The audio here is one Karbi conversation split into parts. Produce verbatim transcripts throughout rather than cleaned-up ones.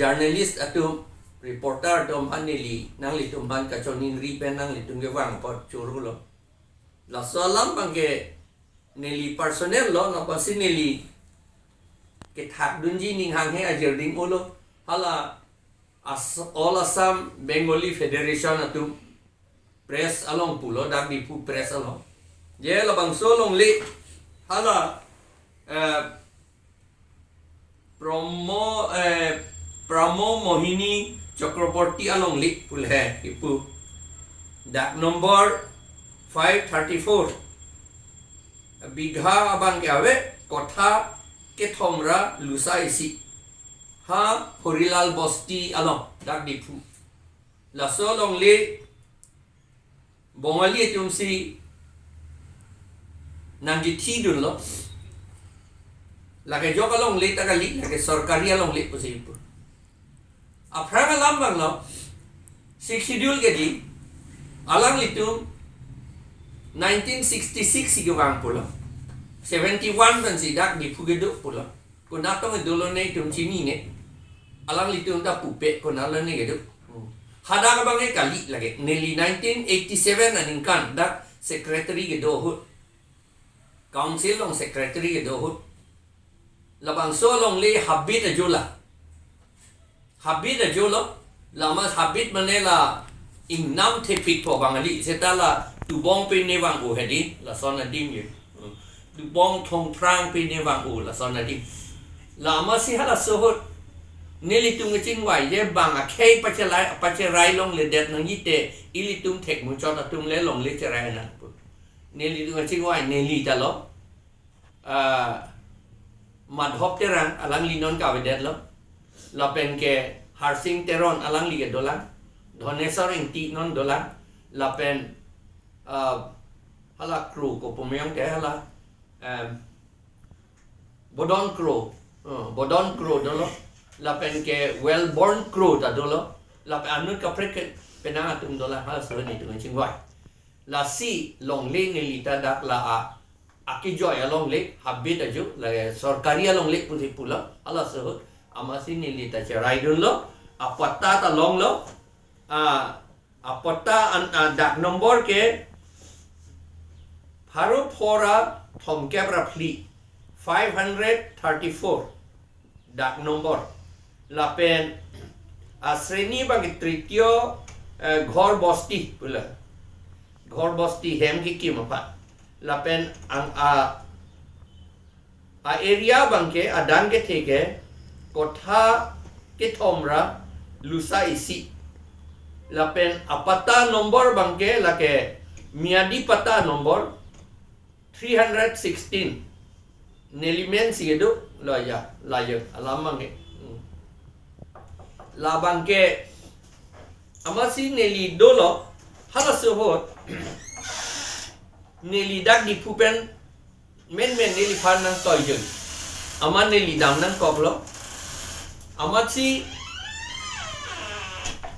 journalist atum, reporter atum aphan neli nanglitum aphan kachoningri pen nanglitum kevang apot choro lo. Laso alam abangke neli personal lo, napa si neli kethak dunji ning hanghe ajirding ulo. Hala As-, All Assam Bengali Federation atum press along pulo, dak Diphu press along. Je labangso alongle hala, eh, Promo, eh, Pramo Mohini Chakraborty alongle pu le kipu. Dak number five thirty-four. Bigha abangke ave kotha kethom ra lusa isi. Ha Horilal Bosti along, dak Diphu. Laso alongle Bongali atum si nangkithi dunlo. Lake jok alongle ta kali, lake sorkari alongle pusi pu. Aphrang alam abang lo, Sixth Schedule ke di, alanglitum nineteen sixty-six si kevang pulo. Seventy-one pen si dak Diphu kedo pulo. Konat tong dolo ne itum chinine. Alanglitum ta pupe konat lo ne kedo. Hmm. Hadak abangke kali lake. Neli nineteen eighty-seven aningkan dak secretary kedo ahut. Council along secretary kedo ahut. Labangso alongle habit ajo la. Habit ajo lo. Lama habit mane la ingnam thepik po Bangali. Seta la tubong pe ne vang-o hedi. Lason adim ye. Tubong thongphrang pe ne vang-o lason adim. Lama si halaso ahut nelitum kachingvai je bang akhei pacherai, pacherai longledet nangji te ilitum thek muchot atum le longle cherai nang pu. Nelitum kachingvai neli ta lo. Ah, Madhop Terang alangli non kavedet lo. Lapen ke Harsing Teron alangli ke dolang. Dhoneswar Ingti non dolang. Lapen, ah, hala Kro ko pumeyong ke hala, em, Bodon Kro. Eh, Bodon Kro dolo. Lapen ke Wellborn Kro ta dolo. Lapen anut kaprek ke penang atum dolang, halaso nelitum kachingvai. Lasi longle neli ta dak la a, akejoi alongle, habit ajo, lake sorkari alongle pusi pulo, halaso ahut, amatsi neli ta cherai dunlo, apatta ta longlo, a, apatta an, a, dak number ke, pharo phora thomkep ra phli, five hundred thirty-four. Dak number. Lapen asreni abangke tritiyo, eh, ghor bosti pulo. Ghor bosti hem kekim aphan. Lapen ang a, a area abangke adang kethe ke kotha kethom ra lusa isi. Lapen apatta number abangke lake miyadi patta number three hundred sixteen. Neli men si kedo, lo ya, la ya, alam abangke. Hmm. Labangke, amatsi neli dolo, halaso ahut, neli dak Diphu pen, men men neliphan nangtoijoi. Amat neli dam nangkoklo. Amatsi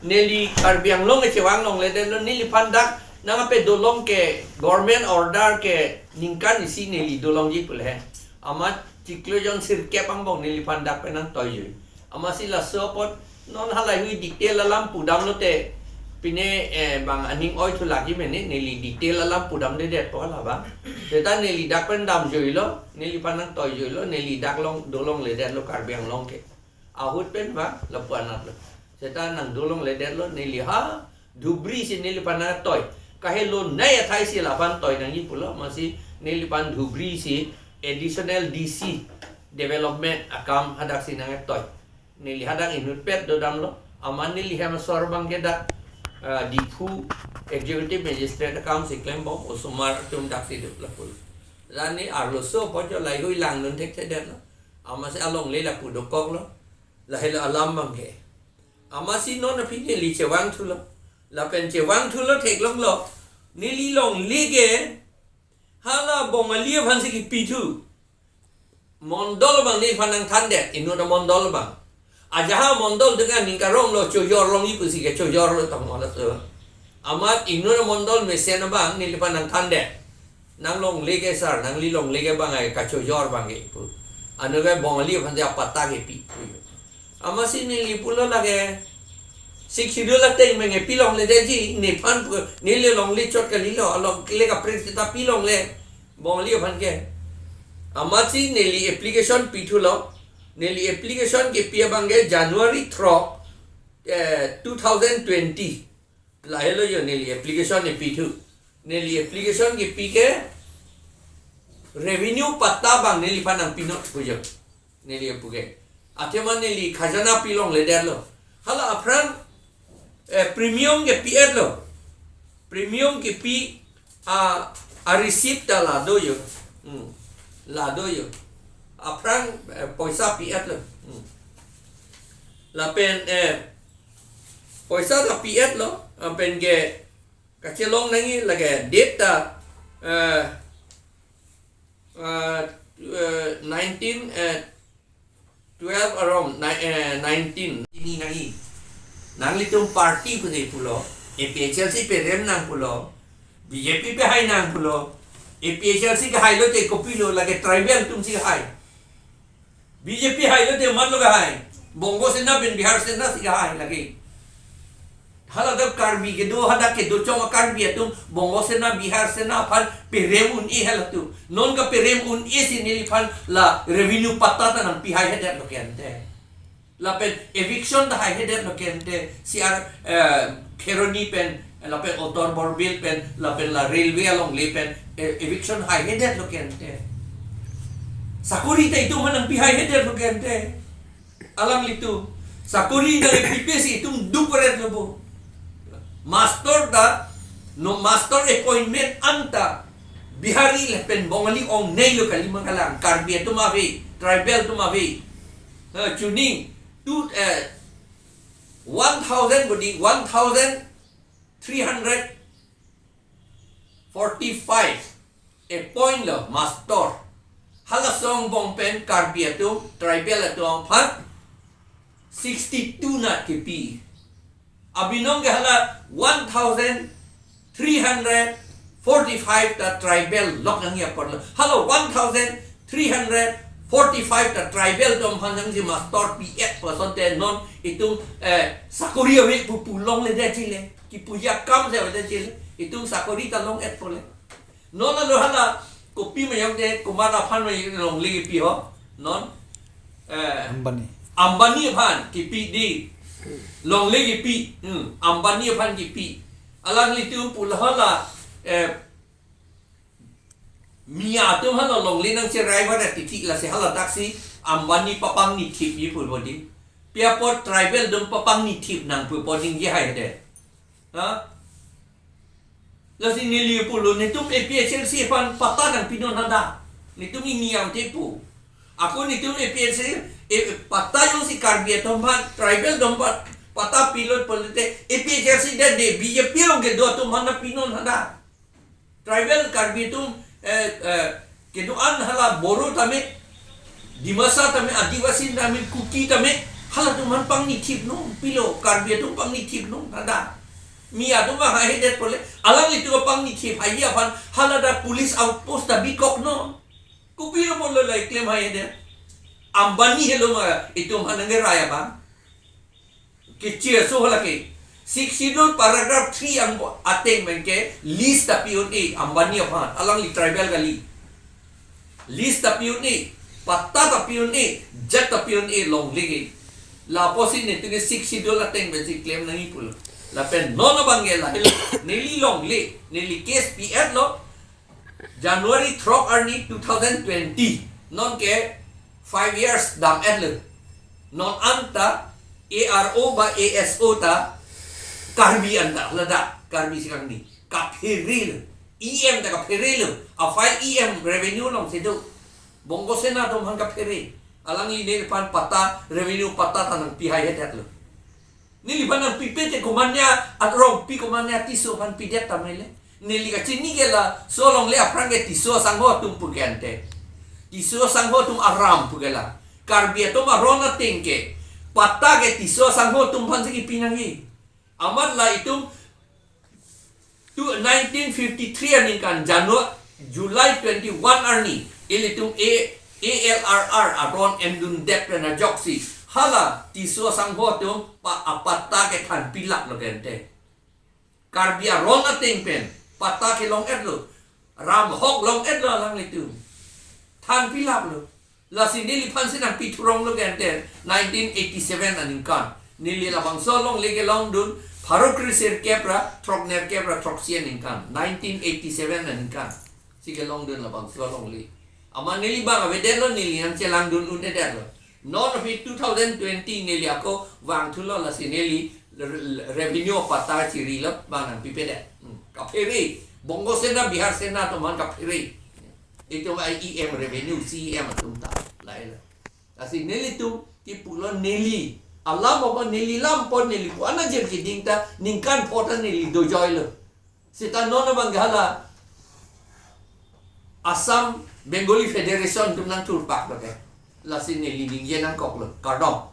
neli Karbi Anglong kechevang longledetlo, neliphan dak nangkape dolong ke government order ke ningkan isi neli dolongji pulo he. Amat chiklo jon sirkep angbong neliphan dak pen nangtoijoi. Amatsi laso apot non halahei detail alam pudamlote pine, eh, bang aning oi thu lagi mene, neli detail alam pudamdedetpo hala abang. Seta neli dak pen damjoilo, neliphan nangtoijoilo, neli dak long dolongledetlo Karbi Anglong ke. Ahut pen bang lapu anatlo. Seta nang dolongledetlo, neli ha Dhubri si neliphan nangtoi. Kahelo nai athai si laphan toi nangji pulo, amatsi neliphan Dhubri si additional D C development akam hadak si nangtoi. Neli hadak inutpet dodamlo. Amat neli hem asor abangke dak, ah, Diphu Executive Magistrate akam si klembom, osomar atum dak si do lapulo. Lani arloso apot jo laheihui langdun thekthedetlo. Amatsi alongle lapu dokoklo. Lahelo alam abangke. Amatsi non aphi neli chevangthulo. Lapen chevangthulo theklonglo. Neli longle ke hala Bongali aphansi kipi thu. Mondol abang neliphan nangthandet, inut amondol abang. Ajaha mondol dengan ningkaronglo chojor longji pusi ke chojorlo tong halaso. Amat inut amondol mesen abang neliphan nangthandet. Nang longle ke sir, nangli longle ke bang ai kachojor abangke pu. Anke Bongali aphansi apatta kepi. Amatsi neli pulo lake Sixth Schedule ateng menge pilongledetji, nephan pu, neli longle chot kalilo, alongle kaprek seta pilongle, Bongali aphan ke. Amatsi neli application pithulo, neli application kepi abangke January throk, eh, two thousand twenty. Lahelo jo neli application epithu. Neli application kepi ke revenue patta abang neliphan nangpinon pujo. Neli apu ke. Athema neli khajana pilongledetlo. Hala aphrang, eh, premium kepi-etlo. Premium kepi a, a receipt ta la do jo. Hmm. La do jo. Aphrang, eh, poisa pi-etlo. Hmm. Lapen, eh, poisa ta pi-etlo. Lapen ke kachelong nangji lake date ta, eh, eh, eh, nineteen, eh, twelve around, ni-, eh, nineteen. Ini nangji. Nanglitum party pusi pulo, A P H L C perem nang pulo, B J P pehai nang pulo, A P H L C kehailo te kopilo, lake tribal atumsi kehai. B J P hailo te manlo kehai. Bongo Sena pen Bihar Sena si kehai lake. Hala do Karbi kedo, hadak kedo chong Karbi atum Bongo Sena, Bihar Sena aphan perem un-e halatum. Non kaperem un-e si neliphan la revenue patta ta nangpihai hedetlo kente. Lapen eviction ta hai hedetlo kente. C R, eh, Kheroni pen, lapen Uttar Borbil pen, lapen la railway alongle pen, eh, eviction hai hedetlo kente. Sakori ta itum aphan nangpihai hedetlo kente. Alanglitum sakori nangpipe si itum duk-retlo bo. Master ta, no master appointment anta Bihari lapen Bongali ongneilo kali ma kalang, Karbi atum ave, tribal atum ave. Ha, chuning tu, eh, one thousand bodi, one thousand three hundred forty-five appoint lo master. Halaso angbong pen Karbi atum, tribal atum aphan sixty-two nat kepi. Abinong ke hala one thousand three hundred forty-five ta tribal lok nangji apotlo. Hala one thousand three hundred forty-five ta tribal atum aphan nangji master pi-et pu asonte non itum, eh, sakori ave pu pu longledetji le. Kipuji akam si avedetji le. Itum sakori ta long-et pole. Non alo hala kopi ma yong de, komat aphan ma longle kepi ho. Non, eh, Ambani. Ambani aphan kepi di. Longle kepi. Hmm, Ambani aphan kepi. Alanglitum pulo hala, eh, Miya atum hala longle nangcherai ba ra titi, lasi hala daksi Ambani papangni thipji pu bodi. Pi apot tribal atum papangni thip nang pu bodi nangji hai de. Ha? Lasi neli pulo netum A P H L C aphan patta nangpinon hadak. Netum ini niyam te pu. Ako netum A P H L C, eh, patta jongsi Karbi atum aphan, tribal atum aphan patta pilot pulote A P H L C de, de B J P along kedo atum aphan nangpinon hadak. Tribal Karbi atum, eh, eh, kedo-an hala Boro tame, Dimasa tame, Adivasi tame, Kuki tame, halatum aphan pangni thipnon, pilo Karbi atum pangni thipnon, hadak. Miya atum aphan hai hedet pole, alanglitum aphan pangni thip haiji aphan, hala dak police outpost ta bikoknon. Kopilo pulo la keklem hai hedet. Ambani helo ma itum aphan nangkerai abang. Kechir so hala ke. Sixth Schedule paragraph three ang ateng pen ke lease ta pi-un-e Ambani aphan, alangli tribal kali. Lease ta pi-un-e, patta ta pi-un-e, jat ta pi-un-e longle ke. Lapusi netum ke Sixth Schedule ateng pensi klem nangji pulo. Lapen non abang ke la neli longle, neli case pi-etlo. January throk arni two thousand twenty, non ke five years dam-etlo. Non anta A R O ba A S O ta Karbi anta, ladak Karbi si kangni. Kaphere lo. E M ta kaphere lo. A file E M revenue alongsi do. Bongo Sena atum aphan kaphere. Alangli nephan patta, revenue patta ta nangpi hai hedetlo. Neliphan nangpipe te komatne arong pi, komatne Tisso aphan pidet tame le. Neli kachini ke laso alongle aphrang ke Tisso asangho atum pu ke ante. Tisso asangho atum aram pu ke la. Karbi atum aron ateng ke patta ke Tisso asangho atum aphansi kipi nangji. Amat la itum tu nineteen fifty-three aningkan Janu-, July twenty-one arni, ilitum A-, A L R R aron endundet pen ajoksi Hala Tisso asangho atum pa apatta kethanpilaplo kente. Karbi aron ateng pen patta kelong-etlo. Ramhok long-etlo alanglitum. Thanpilaplo. Lasi neliphan si nangpithuronglo kente nineteen eighty-seven aningkan. Neli labangso alongle kelongdun pharo kre sirkep ra throknerkep ra throksi aningkan. Nineteen eighty-seven aningkan si kelongdun labangso alongle. Amat neli bang avedetlo, neli nangchelangdun un-edetlo. Non aphi two thousand twenty neli ako vangthulo, lasi neli re-, re-, revenue patta chirilo, bang nangpipedet. Hmm, kaphere. Bongo Sena, Bihar Sena atum aphan kaphere. Itum E M revenue, C E M atum ta. Lahelo. Lasi nelitum kipulo, neli alam apot, neli lam apot, neli pu-an ajir keding ta ningkan pho ta neli dojoilo. Seta non abang hala Assam Bengali Federation atum nangthurpaklo ke. Lasi neli ningje nangkoklo. Kardom.